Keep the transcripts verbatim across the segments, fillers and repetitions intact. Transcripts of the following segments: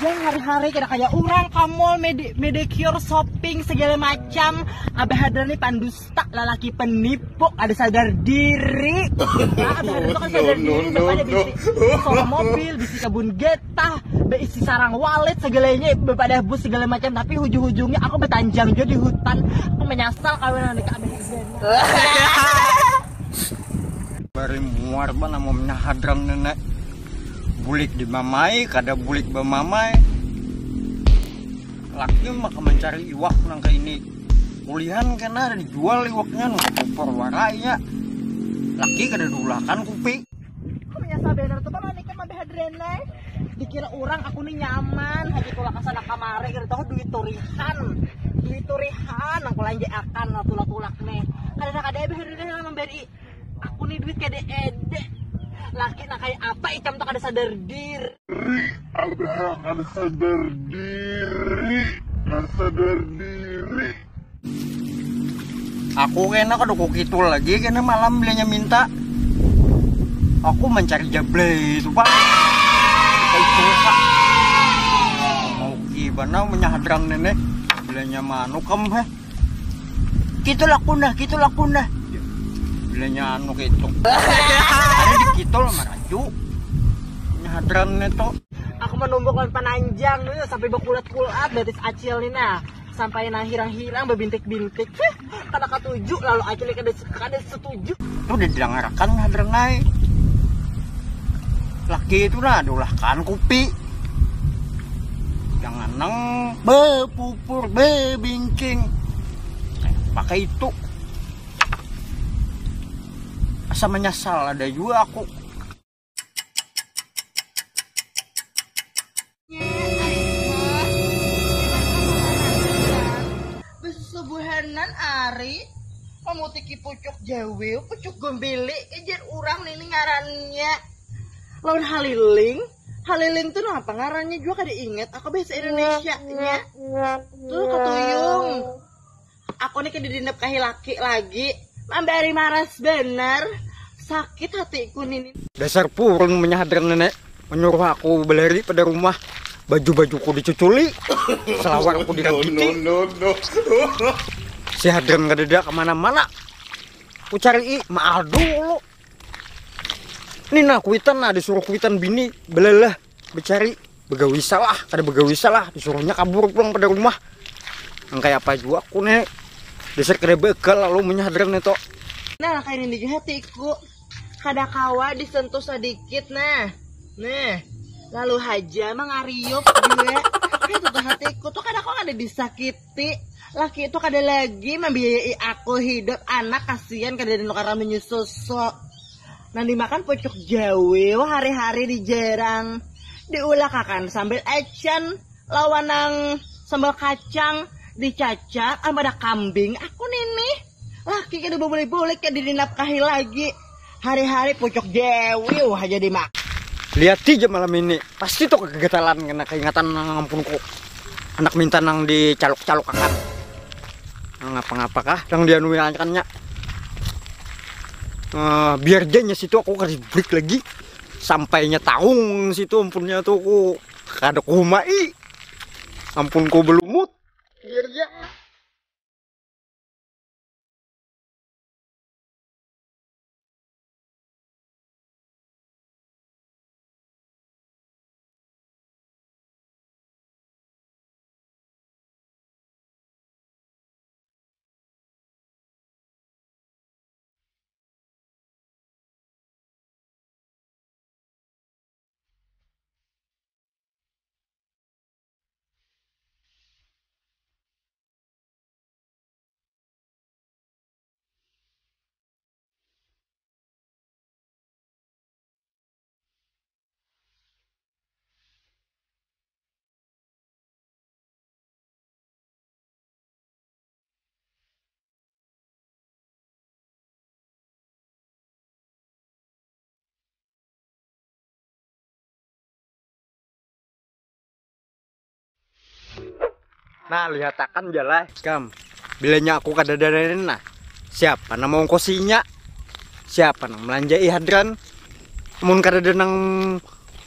Hari-hari kada kaya urang ka mall, medi- medicure, shopping, segala macam. Abah Hadran ni pandusta, lalaki penipu, kada sadar diri. Nah, Abah Hadran tu kada sadar diri, bapak ada bisi sewa mobil, bisi kebun getah, beisi sarang walet, segalanya, bapak ada bus segala macam. Tapi hujung-hujungnya aku betanjang jua di hutan. Aku menyasal kawin nang ka Abah Hadran. Bari muar banar munnya Hadran ni. Bulik dimamai, kada bulik bamamai. Laki maka mancari iwak nang kaini. Ulihan kena dijual iwaknya, nang kapupur warai nya. Laki kada diulakan kupi. Aku menyasal banar tu, Bang, nikah mambah Hadran ai. Dikira urang aku ni nyaman haja tulak ka sana kamari, kada tahu duit turihan. Duit turihan nang kulanjaakan tulak-tulak ni. Kada-kada Abah Hadran nang mambari. Aku ni duit kada ada. Laki nang kaya apa ikam tu kada sadar diri. Abah kada sadar diri. Kada sadar diri. Aku kena kada kukitul lagi, kena malam bilanya minta. Aku mencari jablay itu, Pak. Itu, Pak. Mau gimana menyahadran nenek? Bilanya manukam, heh. Kitul aku nah, kitul aku nah. Bilanya anu kitul. Ada di kitul maraju. Nyadran itu. Aku menumbuk lawan pananjang nih sampai berkulat-kulat batis acil nih nah. Sampai nah hirang-hirang bebintik-bintik. Heh, kada katuju lalu acil kada kada setuju. Itu udah dilangarakan hadran naik. Laki itu nah diulahkan kupi. Jangan nang bepupur bebingking. Pakai itu. Asa menyesal ada juga aku. Besusubuhanan ari memutiki pucuk jawi, pucuk gumbili, kejar urang ini ngarannya. Lawan haliling, haliling tuh napa ngarannya juga kada ingat. Aku bahasa Indonesia nya. Tuh katuyung. Aku nih kada dinafkahi laki lagi. Mambari maras benar. Sakit hatiku nini. Dasar purun menyahadran nenek menyuruh aku belari pada rumah baju-bajuku dicuculi selawar aku diragiti. No, no, no. Si hadran kadada kemana-mana. Aku cari maal dulu. Ini nah kuitan nah disuruh kuitan bini belalah. Becari begawi salah kada begawi salah disuruhnya kabur pulang pada rumah. Nang kaya apa jua aku nih dasar kada begal lalu menyahadran itu. Nah kayak ini juga hatiku kada kawa disentuh sedikit nah. Nah lalu haja mengariup juga. Itu tuh hatiku tuh kada kawa kada disakiti. Laki itu kada lagi membiayai aku hidup anak kasihan kada ada nukaran menyususu. Nang dimakan pucuk jawi wah hari-hari dijarang diulakakan sambal acan lawan nang sambal kacang dicacak amun ada kambing aku nini laki kada boleh boleh kada dinafkahi lagi hari-hari pucuk jawi wah aja dimakan. Lihat aja malam ini pasti tuh kegetalan kena keingatan nang ampunku anak minta nang dicaluk-caluk akan. Ngapa-ngapa kah nang dianuiakannya. Eh, biar janya situ aku kada break lagi sampainya taung situ ampunnya tuh aku kada kumai ampun ku belumut biar ja. Nah lihatakan jalai kam. Bilanya aku kada dadarin nah. Siapa nang maungkusinya? Siapa nang melanjai hadran? Mun kada ada nang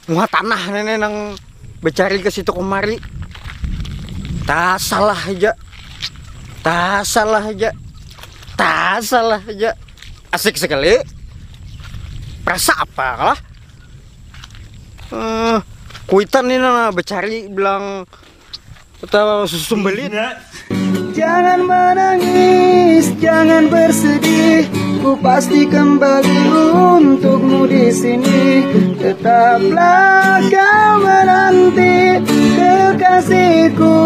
muha tanah nene nang becari ke situ kemari. Tak salah aja. Tak salah aja. Tak salah aja. Asik sekali. Rasa apa lah? Eh, kuitan ini nah becari bilang atau susu sumbelit. Jangan menangis, jangan bersedih. Ku pasti kembali untukmu di sini. Tetaplah kau menanti kekasihku.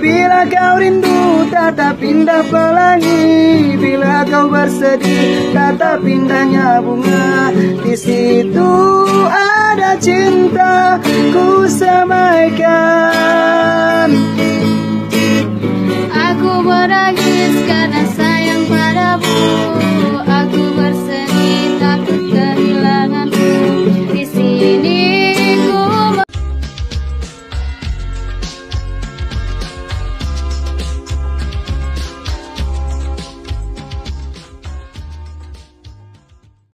Bila kau rindu, tatap indah pelangi. Bila kau bersedih, tatap indahnya bunga. Di situ ada cinta,